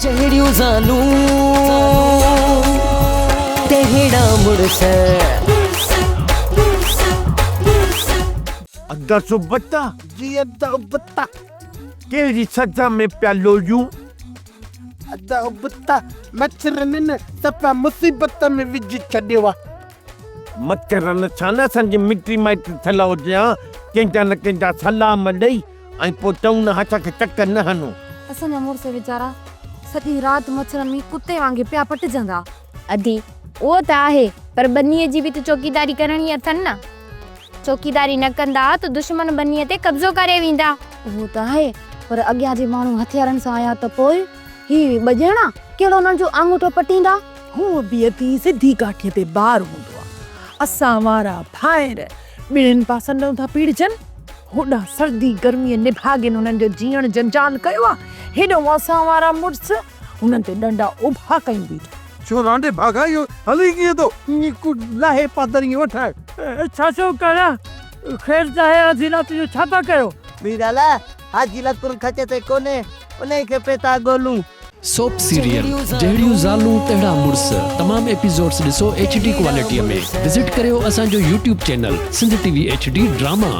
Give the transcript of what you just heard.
جهڙيون زالون تهڙا مڙس. ادا سبتا. جي ادا ابتا. ڪهڙي سزا ۾ پيا لوڙيون. ادا ابتا مڇرن نه صفا مصيبت ۾ وجهي ڇڏيو آ. مڇرن سان نه اسان جي مٽي مائٽي ٿيل هجي ها ڪنهن جا نه ڪنهن جا سلام ڏئي ۽ پوء چئون نه اسان کي چڪ نه هڻو. اسان جا مڙس ويچارا سڄي رات مڇرن ۾ ڪتي وانگي پيا پٽجندا. ادي، اهو ته آهي، پر ٻنيء جي به ته چوڪيداري ڪرڻي اٿن نه. چوڪيداري نه ڪندا ته دشمن ٻنيء تي قبضو ڪري ويندا. اهو ته آهي، پر اڳيان جي ماڻهو هٿيارن سان آيا ته پوء هي ٻه ڄڻا ڪهڙو انهن جو آڱوٺو پٽيندا؟ هونء به ادي سڌي ڪاٺيء تي بار هوندو آ. اسان وارا ڀائر ٻنهين پاسن ڏانهن ٿا پيڙجن. هوڏانهن سردي گرميء نڀاڳين هنن جو جيئڻ جنجال ڪيو آ، هيڏانهن اسان وارا مڙس هنن تي ڏنڊا اڀا ڪيون بيٺا. ڇو رانڊي ڀاڳا اهو هلي ڪيئن ٿو؟ ائين ڪو لاهي پادر ائين وٺائي. ڇا ٿو ڪريان؟ خير ته آهي آڌي رات جو ڇا ٿا ڪيو؟ ميرالا، حاجي لڪڻ کچ تي ڪونهي، انهي کي پئي ٿا ڳولون. سوپ سيريل جهڙيون زالون تهڙا مڙس تمام ايپيسوڊس ڏسو ايڇ ڊي ڪوالٽي ۾ وزٽ ڪريو اسان جو YouTube channel Sindh T V H D drama.